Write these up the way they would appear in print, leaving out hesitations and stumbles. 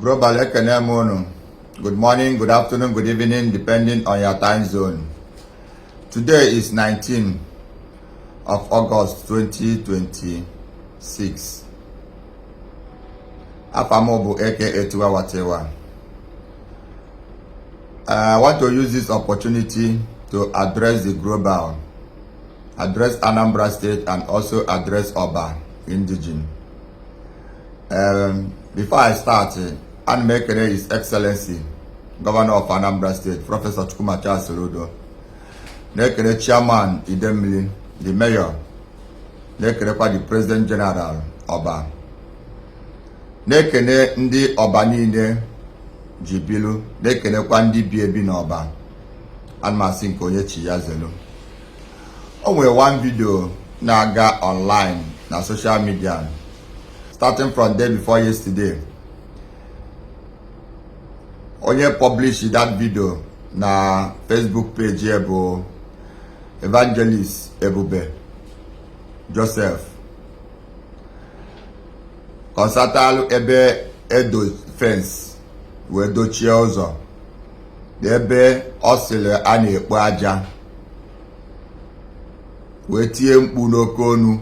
Global, ekene m unu. Good morning, good afternoon, good evening, depending on your time zone. Today is 19 of August 2026. Afa m bụ aka Tiwa Watiwa. I want to use this opportunity to address the global, address Anambra State, and also address Oba Indigene. Before I start, ana m ekele His Excellency, Governor of Anambra State, Professor Chukwuma Charles Soludo, na-ekele Chairman Idemili, the Mayor, na-ekelekwa the President General Oba, na-ekele ndị Ọba niile ji bilu, na-ekelekwa ndị bi ebi n'Ọba. Ana m asị nke onye chi ya zelu. O nwere one video na-aga online na social media starting from day before yesterday. Onye publish that video na Facebook page ya bụ Evangelist Ebube Joseph, kọsatalụ ebe edo fence wee dochie ụzọ na ebe ọ sịrị a na-ekpo aja, wee tie mkpu n'oke onu.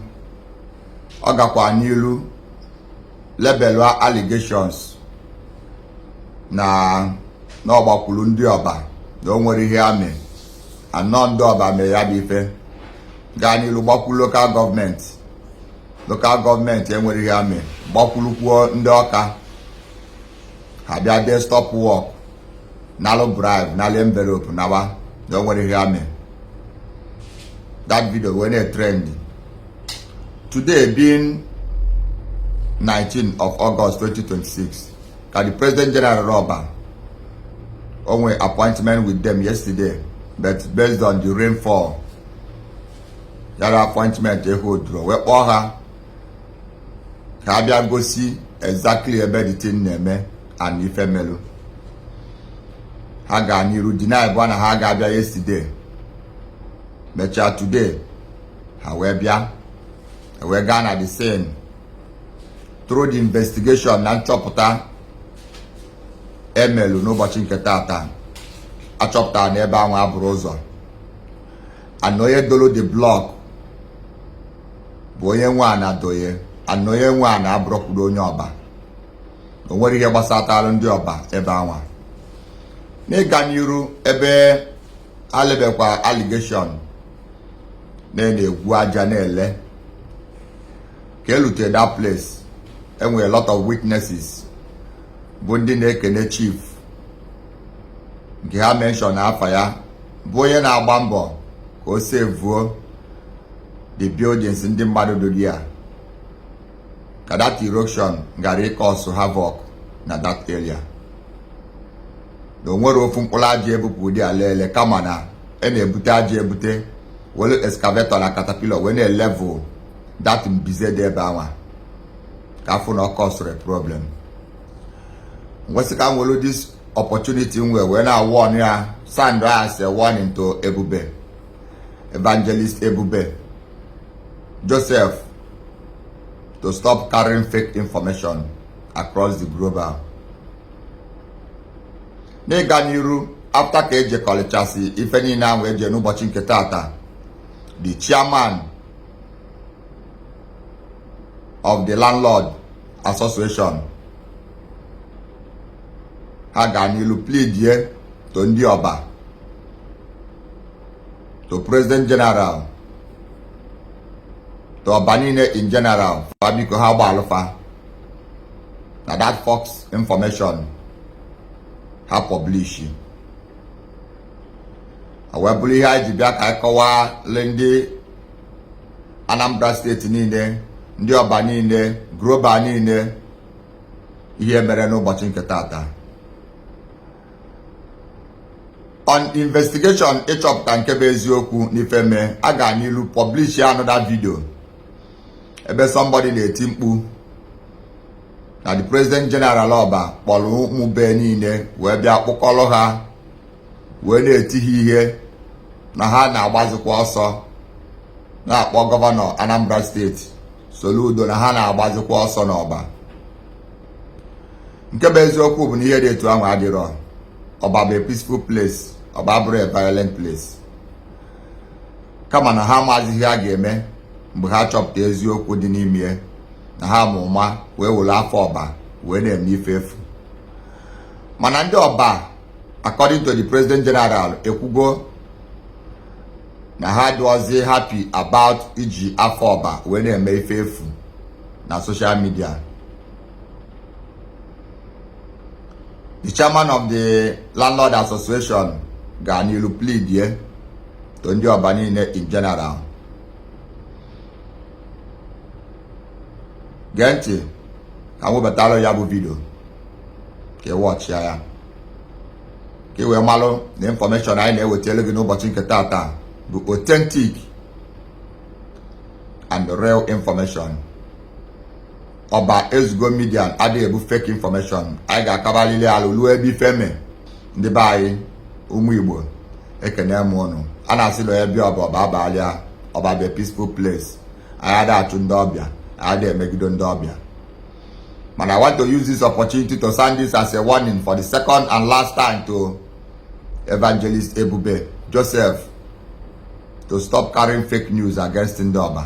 Ọ gakwa n'ilu level allegations na ọgbakwuru ndị Ọba na o nwere ihe amị anọ ndị Ọba mere ya bụ ife. Gaa n'ilu gbakwuru local government, local government enwere ihe amị, gbakwurukwuo ndị Ọka, ha bịa dee stop work, nalụ bribe, nalụ envelope, nawa, na o nwere ihe amị. That video wee na-trend. Today being 19 of August 2026, ka the President General Ọba o nwere appointment with them yesterday, but based on the rainfall, yara appointment ehoduro, wee kpọọ ha ka a bịa gosi exactly ebe the thing na-eme and ife melu. Ha gaa n'iru deny bụ na ha ga-abịa yesterday. Mechaa, today ha wee bịa, wee gaa na the scene. Through the investigation na nchọpụta emelu n'ụbọchị nke tata, achọpụtara na ebe ahụ abụrụ ụzọ and onye dolo the block bụ onye nwe ana doye, and onye nwe ana abụrọkwuru onye Ọba. O nwere ihe gbasatara ndị Ọba ebe anwa. N'ịga n'iru, ebe alebekwa allegation na-egwu aja na-ele ka elute that place, enwere lot of witnesses bụ ndị na-ekene chief nke ha mention afa ya, bụ onye na-agba mbọ ka o sevuo the buildings ndị mmadụ doro ya, ka that erosion gara ịcause havoc na that area, na o nwere ofu mkpụrụ aja ebupụ ụdị ala ele, kama na e na-ebute aja ebute, were excavator na caterpillar wee na-elevel that mbize dị ebe anwa, ka afọ na ọ causeụrụ problem. Nwesị ka m were this opportunity m wee na-warn ya, sound as a warning to Ebube, Evangelist Ebube Joseph, to stop carrying fake information across the global. N'ịga n'iru, after ka ejekọrịchasị ife niile ahụ eje n'ụbọchị nke tata, the chairman of the landlord association ha gaa n'ilu pleadie to ndị Ọba, to President General, to Ọba niile in general, fa biko ha gba alụfa na that false information ha publish. Wee bụrụ ihe anyị ji bịa ka anyị kọwaa ndị Anambra Steeti niile, ndị Ọba niile, global niile, ihe mere n'ụbọchị nke tata. On investigation, ịchọpụta nke bụ eziokwu n'ife mee, a ga n'ilu publish another video ebe somebody na-eti mkpu na the President General Ọba kpọrọ ụmụ be niile wee bịa kpụkọrọ ha, wee na-eti ha ihe na ha na-agbazikwa ọsọ, na-akpọ Governor Anambra Steeti Soludo na ha na-agbazikwa ọsọ n'Ọba. Nke bụ eziokwu bụ na ihe dị etu ahụ adịrọ. Ọba bụ a peaceful place, Ọba abụrọ a violent place. Kama na ha amazi ihe a ga-eme mgbe ha chọpụta eziokwu dị n'ime na ha ma ụma wee were afa Ọba wee na-eme ife efu. Mana ndị Ọba, according to the president general, ekwugo na ha adịrọzi happy about iji afa Ọba wee na-eme ife efu na social media. The chairman of the landlord association gaa n'ilu plead ye to ndị Ọba niile in general. Gee ntị ka m webatara ya bụ video ka ị watchịa ya ka ị wee malụ na information anyị na-ewetara gị n'ụbọchị nke taata bụ authentic and real information. Ọba Ezugo Media adịghị ebu fake information. Anyị ga-akabalili alụ luo ebe ife me. Ndị be anyị, ụmụ Igbo, ekene m ụnụ. A na-asị na onye bịa Ọba, Ọba abalịa. Ọba bụ peaceful place. Anyị ada achụ ndị ọbịa, anyị ada emegide ndị ọbịa. Mana I want to use this opportunity to sound this as a warning for the second and last time to Evangelist Ebube Joseph to stop carrying fake news against ndị Ọba.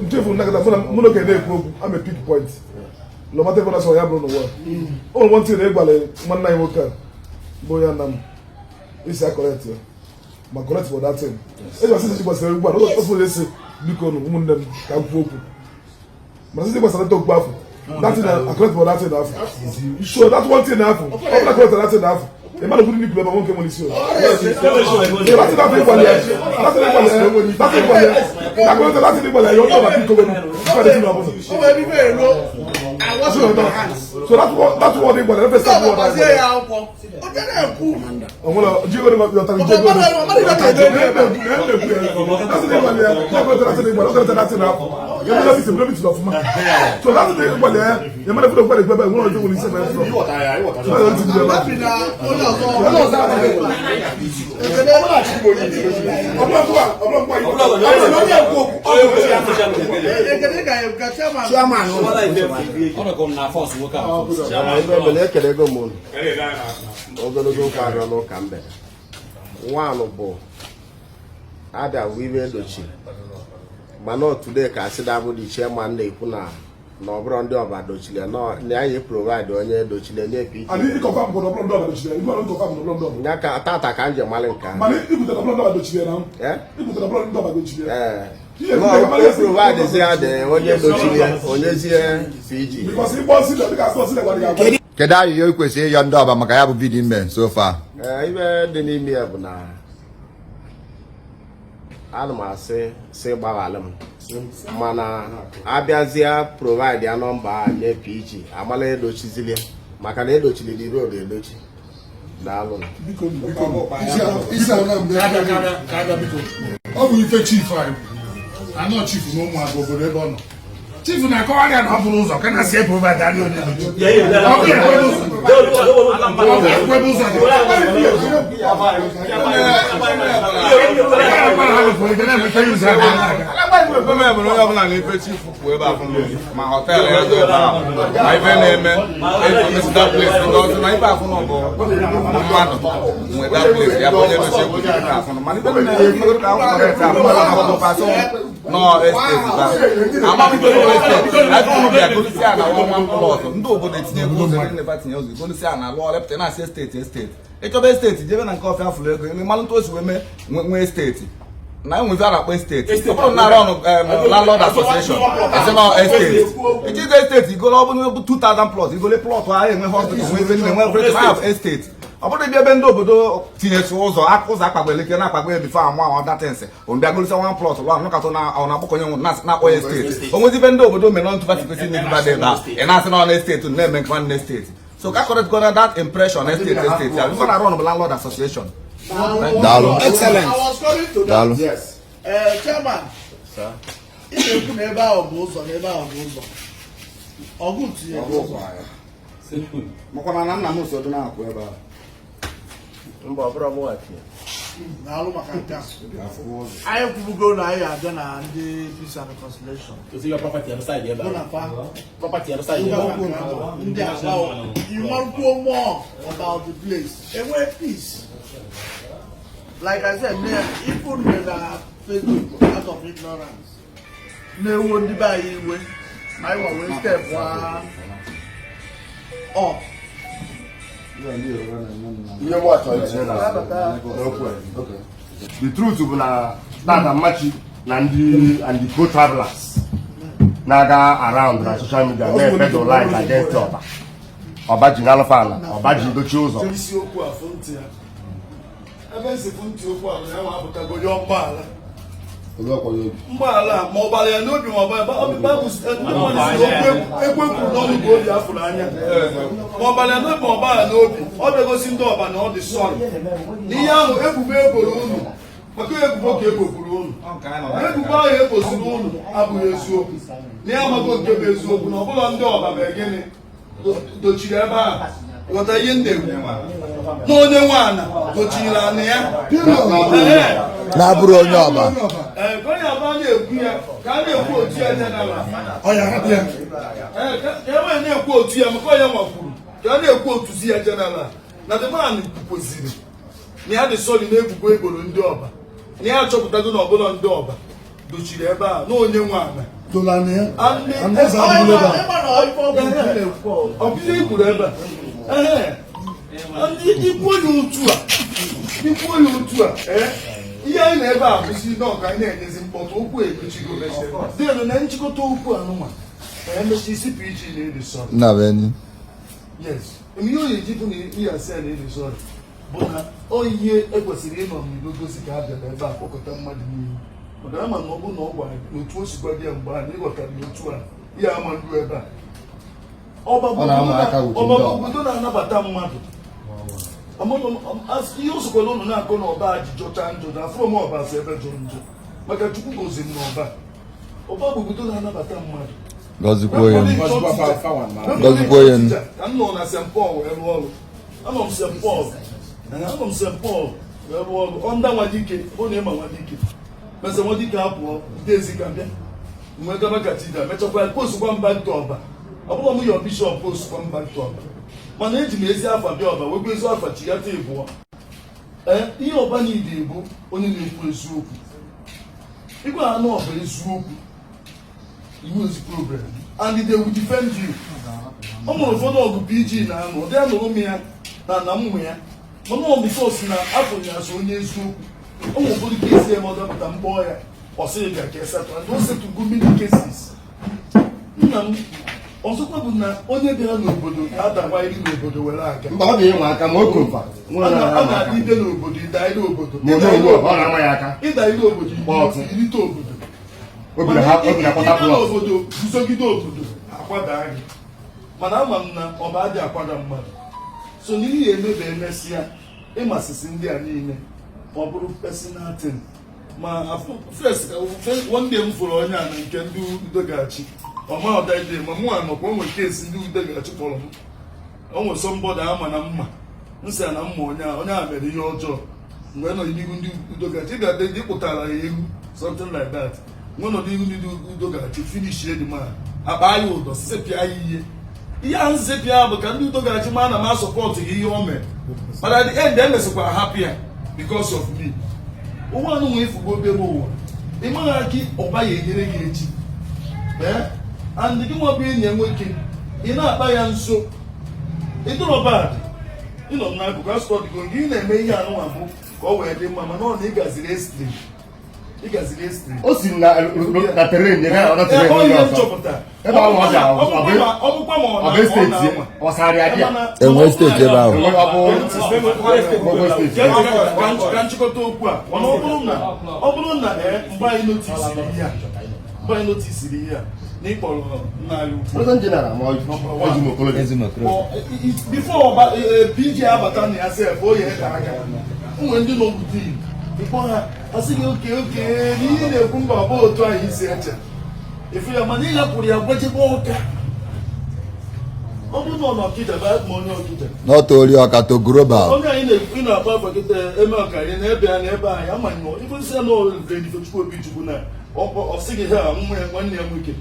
Nchefu nnakọta mụ na okenye na-ekwu okwu ama pick point lọmata ebe na-asọ ya bụrụ n'ụwa o nwere nwantị na ịgwala nwanne anyị nwoke a bụ ya nna m isi a correct ya ma correct for that thing eji asị gbasara ugbu a na ofe esi biko nụ ụmụnne m ka m kwuo okwu mana site gbasara okwu afọ that thing na correct for that thing afọ so that one thing afọ ọ bụla correct that thing afọ ị mara kwuru n'ikwu ebe nwoke nwere isi o that thing afọ ịgwala ya that thing ịgwala ya that thing ịgwala ya na correct that thing ịgwala ya ọ tọba biko wenu ife adịghị n'ọbụla. So that one, that one ịgwala ya first time word onwere ji ego yọtara ji ego Chairman, ekele ego m ogologo okwu arịọ n'ụka mgbede nwanụ bụ abịa bụ ibe edochiri mana today ka asị dabụ dị chairman na-ekwu na na ọ bụrụ ndị ọba dochiri ya na anyị provide onye dochiri nye PG ya ka tata ka m ji malị nke ahụ ee provide ya dị onye dochiri ya onyezie PG. Kedu ayịyọ ị kwesịrị ịyọ ndị ọba maka ya bụ video ime so far? Ee, ibe dị n'ime ya bụ na ana m asị sị gbaghalụ m mana abịazịa provide ya nọmba nye PG amala edochizili ya maka na edochiri the road edochi. Daalụ. Ọ bụ ife chief anyị anọ chief na ụmụaka obodo ebe ọ nọ chief na-akọwara ya na ọ bụrụ ụzọ ka na-asị provide arị onye ọ bụ ekwe ụzọ dị. Onye ọbụla na-efe chief pụ ebe afọ ma hotel ya dị ebe ahụ ma ife na-eme emesi that place because na ife afụ nọ bụ mmadụ nwe that place ya bụ onye dochie egwu ka afụ nọ mana ife na-eme ka akwụkwọ pasọ nọ estate ba amamife nọ estate ebe ụnụ bịa golisi a na one plot ndị obodo etinye ego ụzọ ndị neba tinye ụzọ golisi a na alụọ lepụta na-asị estate estate ịchọba estate jebe na nke ọfịa fụrụ ego eme malụ ntụ o si wee mee nwee estate na enwe ife a na-akpọ estate ọ bụrụ na arụ ọnụ landlord association esi na estate ijigo estate igolo ọ bụrụ 2000 plot igole plot ahụ enwe hospital nwe ebe nne nwe everything have estate ọ bụrụ ịbịa ebe ndị obodo tinyesi ụzọ aka ụzọ akpagbo eleke na-akpagbo ya before amụ ahụ datins mbịa golisa one plot lụọ anụkatụ na ọ na-akpọkọnye nwụ na-akpọ ya estate o nwezi ibe ndị obodo mere ntụba kwesịrị na ebiba dị ebe a ị na-asị na ọ na estate na-eme nke nwanne estate so ka correct gona that impression estate estate ya before na run bụ landlord association. Daalụ. Excellent. I was coming to that. Daalụ. Yes. Chairman, ị na-ekwu na ebe ahụ bụ ụzọ na ebe ahụ bụ ụzọ. Ọgụ tinyere ụzọ. Makwana na nna m so dị na-akwụ ebe ahụ. Mba, ọ bụrụ mụnwa tinye. Na-alụ maka nke a. Anyị kwubugo na anyị abịa na ndị Peace and Reconciliation. Bụ na fa ndị agba you want to more about the place. Enwe peace. Like I said, ifu nne na Facebook out of ignorance na-ewo ndị be anyị iwe, anyị nwa wee step up. Ihe mụ achọrọ itinye na n'okwu a. The truth bụ na tata mmachi na ndị and the co-travelers na-aga around na social media na-epeddle lies against Ọba. Ọba ji n'alụfa ala, Ọba ji dochie ụzọ. Isiokwu a fụ ntị ya, ebe esi fụ ntị okwu a bụ na ya nwa apụtago yọọ mgbaghara, mgbaghara a, ma ọ bara ya n'obi ma ọ bara ya. Baịbụl sị, ndị mmadụ sị na okwu ekwe kwuru n'ọnụ bụ obi afụrụ anya. Ma ọ bara ya n'obi ma ọ bara ya n'obi, ọ bịagosi ndị Ọba na ọ dị sorry n'ihe ahụ ebubo eboro unu, maka ebubo ka ebogburu unu. Ebubo ahụ eboziri unu abụghị eziokwu, na ya amago nke bụ eziokwu, na ọbụla ndị Ọba mere gịnị dochiri ebe a. Ghọta ihe m na-ekwu, na onye nwe ana dochiri ana ya. Ee. Na-abụrụ onye Ọba. Ee, ka onye ọba na-ekwu ya, ka a na-ekwu otu ya general. Ee, ka e wee na-ekwu otu ya, maka onye nwa kwuru ka a na-ekwu otuzi ya general, na the man kwukweziri na ya dị sorry na ebubo eboro ndị Ọba, na ya achọpụtago na ọbụla ndị Ọba dochiri ebe a, na onye nwe ana. Ịma na ife ọgwụ na-ekwu. Ọ bụ ihe i kwuru ebe a. Ee, ndị ikwuo ya otu a, ikwuo ya otu a. Ee, ihe anyị na ebe a bụzi nọọ ka anyị na-enyezi mkpọtụ okwu emechigo. Dịnụ na nchịkọta okwu anụnwa na emechi isi PG na-edi sorry. Nna bụ enyi. Yes, ihe o ji bụ na ihe asị ya na-edi sorry bụ na ọ ihe ekwesịrị ịnọ n'ilo gosi ka a bịara ebe a kpọkọta mmadụ niile, maka ama na ọ bụ na ọ gwara gị otu o si gwa gị ya mgbe a na ịghọtara ya otu a, ihe ama ndu ebe a. Ọba bụ Ọ na-ama aka wuchi ndị ọba bụ Ọba. obodo na-anabata mmadụ. Ihe o sokwara ụnụ na-akọ na Ọba ji jọcha njọ, na afụrụ m Ọba si ebe jọrọ njọ, maka Chukwu goziri na Ọba. Ọba bụ obodo na-anabata mmadụ. Gọzikwuo ya. Gọzikwuo ya. Ka m nọ na St. Paul wee rụọ ọrụ, anọ m St. Paul, anọ m St. Paul wee rụọ ọrụ ọnda Nwadike, bụ na ịma Nwadike mesa Nwadike apụọ ndị ezika bịa nwee gaba cathedral, mechakwa postkwa mba nke Ọba. Ọ bụrụ m yọ bishọp postkwa mba nke Ọba, mana eji m ezi afa bịa Ọba, wekwa ezi afa chighata ịbụọ. Ee, ihe Ọba niile bụ onye na-ekwu eziokwu. Ịgwa ha na ọba eziokwu, iwu ezi problem, and they will defend you. Ọ nwere ụfọdụ ọgụ PG na-anụ, ọ dị anụrụ m ya na mmụ ya, mana ọ because na afọ ya azụ onye eziokwu. O nwere ụfọdụ case eme ọ dapụta mkpọ ya, ọ sịghị bịa ka esetụ, and o setụgo many cases. Nna m, ọzọkwa bụ na onye bịara n'obodo ga-adawanyere n'obodo were aga. Mba, ọ ga-enwe aka ma o komfa. Ọ na-adị ide n'obodo, ịda ile obodo. Ma onye owu ọ na-ama ya aka. Ịda ile obodo. Kpọọ ọtụ. Irite obodo. Obi na ha obi na Ịga pọta plọt. n'obodo guzogide obodo akwada gị, mana ama m na ọba adị akwada mmadụ so n'ihi emebe emesịa ịmasịsị ndị a niile, ma ọ bụrụ personal thing. Ma first one day m fụrụ onye a na nke ndị udo ga-achị ọma ọdaide, ma mụ anọkwa o nwere case ndị udo ga-achị kpọrọ m. O nwere somebody ama na mma nsị a na mma onye a, onye a mere ihe ọjọọ. Mgbe nọ n'ihu ndị udo ga-achị, ị ga-adị dị kpụtara ya ihu, something like that. Mgbe nọ n'ihu ndị udo ga-achị, finish the man, akpa ya ụdọ, sisepịa ya ihe. Ihe ahụ nsepịa bụ ka ndị udo ga-achị ma na m asọpọtụ gị ihe o mere, but at the end emesịkwara hapụ ya because of me. Ụwa anụ nwee ifugbo obere ụwa, ị maghị aka ọba ya enyere gị echi. Ee, and gị nwa bụ enyi ya nwoke, ị na-akpa ya nso, ịdọrọ bad, ịnọ m n'akụkụ asụtọdịgo gị, ị na-eme ihe anụnwa bụ ka ọ wee dị mma, mana ọ na ịgaziri extreme, ịgaziri extreme. O si na terrain nye na ọda terrain Ọ onye ihe m ọzọ. chọpụtara. Ebe ahụ ọ bịa, ọ bụkwa ma ọ ọ na bụ estate na-anwa. ọ sara ya dị ya. Enwe steeti ebe ahụ. Enwe ọ bụ Gbogbo steeti. Ka nchịkọta okwu a, mana ọ bụrụ na ee, mgbe anyị notisiri ihe a, mgbe anyị notisiri ihe a na ịkpọrọ nna anyị ukwu President General ma Ezimokorobịa. Before ọba PG abata na ya sef, o ya ede aka nwere ndị nọ within ịkpọ ha, asị gị oke oke na ihe na-ekwu mba, ọ bụ otu anyị si eche efu ya, mana ị hapụrụ ya gwajebe ụka. Ọ bụrụ na ọ nọ Ọkịja bụ ma onye Ọkịja. Not only Ọka to global. Onye anyị na-ekwu na-akpọ afọ kịta eme ọka anyị na ebe ya na ebe anyị ama nyụọ ife nsị na Reverend Ifechukwu Obichukwu na ọ sị gị ha nwa ya nwanne ya nwoke,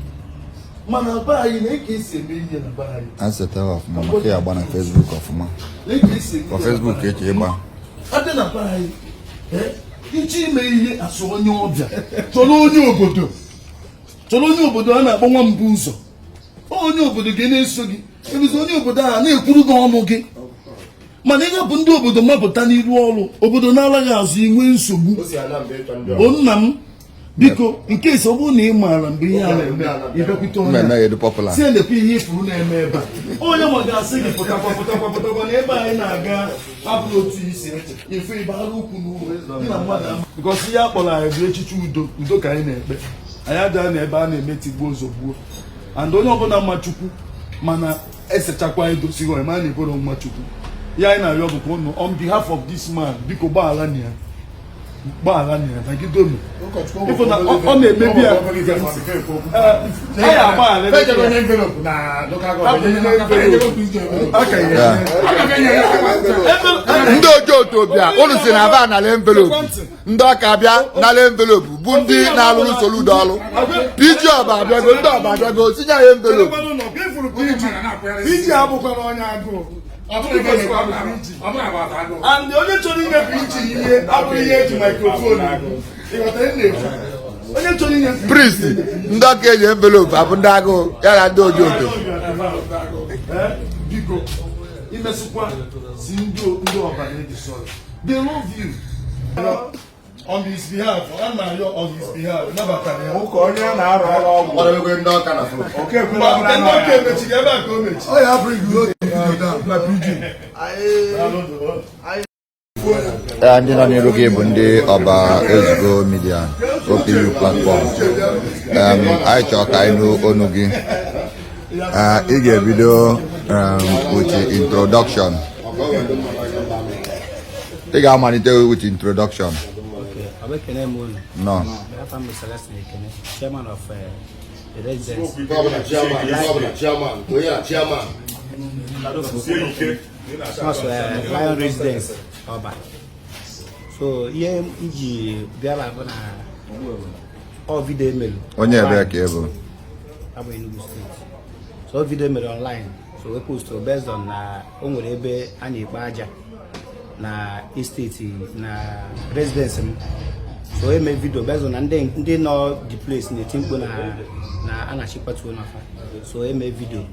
mana be anyị na eke esi eme ihe na be anyị. Anseta ọfụma maka ya agba na Facebook ọfụma. Na eke esi eme For ihe na Facebook be ka anyị. eche ịgba. Adị na be anyị, ịchọ ime ihe asụ onye ọbịa, chọrọ onye obodo, chọrọ onye obodo a na-akpọ nwa mbụ ụzọ. Onye obodo gị na-eso gị ebuzi, onye obodo a na-ekwuru gị ọnụ gị, mana ị ga-bụ ndị obodo mapụta n'iru ọrụ obodo na-alaghị azụ inwe nsogbu. O nna m, biko, nke esi ọ bụrụ na ị maara mgbe ihe a na-eme, ịbịakwute onye Mmemme a. ya edu popular. Si elekwa ihe ifuru na-eme ebe a, onye nwa ga-asị gị pụtakwa, pụtakwa, pụtakwa na ebe anyị na-aga abụghị otu isi eche ife ịbara ukwu n'ụlọ gị na mmadụ ama, because ihe a kpọrọ anyị bụ echichi udo. Udo ka anyị na-ekpe. Anyị adịghị na ebe a na-eme tigbuo zọgbuo, and onye ọbụla mma Chukwu mana esechakwa edosighị onye ma na-eboro nwa Chukwu ihe anyị na-arịọ bụ ka ụnụ, on behalf of this man, biko gbaghara na ya, gbaghara na ya, nagidonu ịfụ na ọ na-emebi ya. Ee, anyị agbaghara ebe ya. Aka ya. Ndị ojoto bịa, unu si na ba nala envelope. Ndị ọka bịa nala envelope bụ ndị na-alụrụ Soludo ọrụ. PG Ọba abịago, ndị Ọba abịago tinye ya envelope. PG abụkwara onye agụụ. And onye chọrọ inye PG ihe abụghị ihe eji microphone ekwu. Ịghọta ihe m na-ekwu? Onye chọrọ inye PG Priest, ndị ọka eji envelope abụ ndị agụụ ya na ndị ojoto. Biko, imesịkwa si ndị Ọba na-eji sorry, they love you. On his behalf, a na-arịọ on his behalf, nabatara ya. Ụka onye na-arụ ọrụ ọgwụ. Kwadobekwe ndị ọka na phone. Mba, nke ndị ọka emechighị ebe a ka o mechi. Ọ ya bring you down na PG. Ee, ndị nọ n'iru gị bụ ndị Ọba Ezugo Media OPU platform. Anyị chọrọ ka anyị nụ onu gị. Ị ga-ebido with introduction. Ị ga-amalite with introduction. Okay, Ọba, ekene m unu. Nọ. Afa m bụ Celestine Ekene, chairman of the residents. Chairman, onye a chairman. Nọọsụ Lion Residence Ọba. So ihe m ji bịara bụ na ọ video emelu. Onye ebee ka ị bụ? Abụ Enugu State. So ọ video emere online. So we post based on na o nwere ebe a na-ekpe aja na estate na residence m. So eme video based on na ndị nọ the place na-eti mkpu na a na-achịkwatuo n'afa. So eme video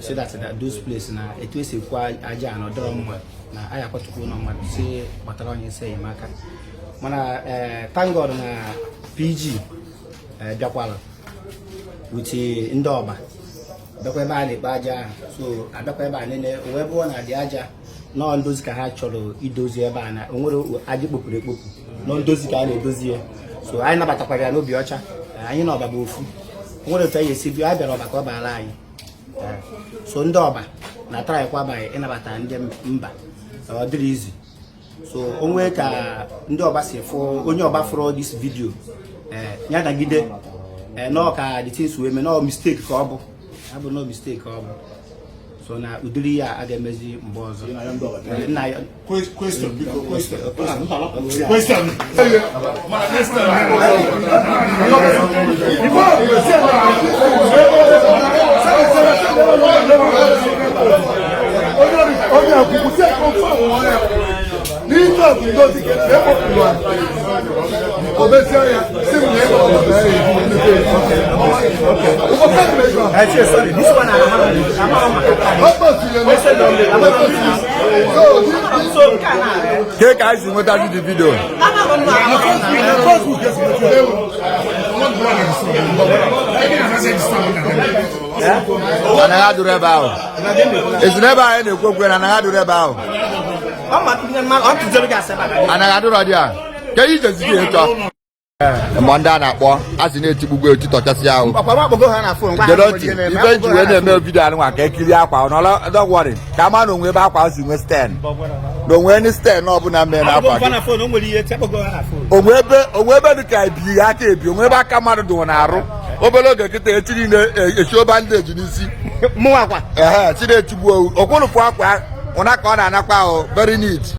so that those place na etu esi ekwu aja na ọdọrọ mma na anyị akwatukwuo ụlọ mmadụ, si gbatara onye isi enyemaka. Mana thank God na PG bịakwara with ndị Ọba, bịakwa ebe a na-ekpe aja ahụ. So abịakwa ebe a nene wee bụọ na dị aja nọọ ndozi ka ha chọrọ idozi ebe a, na o nwere aja kpopụrụ ekpopụ, nọọ ndozi ka a na-edozi ya. So anyị nabatakwara ya n'obi ọcha. Anyị na Ọba bụ ofu. O nwere otu anyị esi bịa, a bịara Ọba ka ọ baara anyị. So ndị Ọba na trykwa by ịnabata ndị mba, ọ dịrị izi. So o nwee ka ndị Ọba si fụ, onye Ọba fụrụ this video, ya nagide nọọ ka the things wee mee, nọọ mistake ka ọ bụ, abụ nọọ mistake ka ọ bụ. So na ụdịrị ya a ga-emezi mgbe ọzọ. Nna ya. Question, biko, question. Question. Mana next time. Onye akwụkwọ si confirm wọn ya n'ife a bụ ndozi ka ekpopụrụ ya. O mezie ya si m na ịgba ọba na ya eji mmepe. Ụbọchị ahụ mejọ. Sorry, this one Ọ kpọsiri ya na so nke a na Ke ka anyị si nweta dị video? Facebook esi nweta ya. Anaghị adụrụ ebe ahụ. Esi n'ebe ahụ anyị na-ekwu okwu na anaghị adụrụ ebe ahụ. Ọ ma ọ tụzere gị asị ebe a. Anaghị adụrọ dị a. Ke ije zike ịchọ. Mgbe ndị a na-akpọ a sị na-etigbugbo etitọchasị ahụ. Ọkwa m akpọgo ha na phone gwa ha Gere na ntị, na-eme. ife nji wee na-eme video anụnwa ka ekiri akwa nọrọ. Don't worry, ka ama na onwe ebe akwa si nwee stain na onwe any stain ọbụla mee na Akpọgo akwa m ha gị. Na phone, o nwere ihe akpọgo ha na phone. Onwe ebe dị ka ebi aka ebi, onwe ebe aka mmadụ dụrụ n'arụ obere oge kịta echi niile echio bandage n'isi. Mụnwa kwa. Ehe, Chinechi gbuo okwulụfụ akwa ụna ka ọ na-anakwa ahụ, very neat.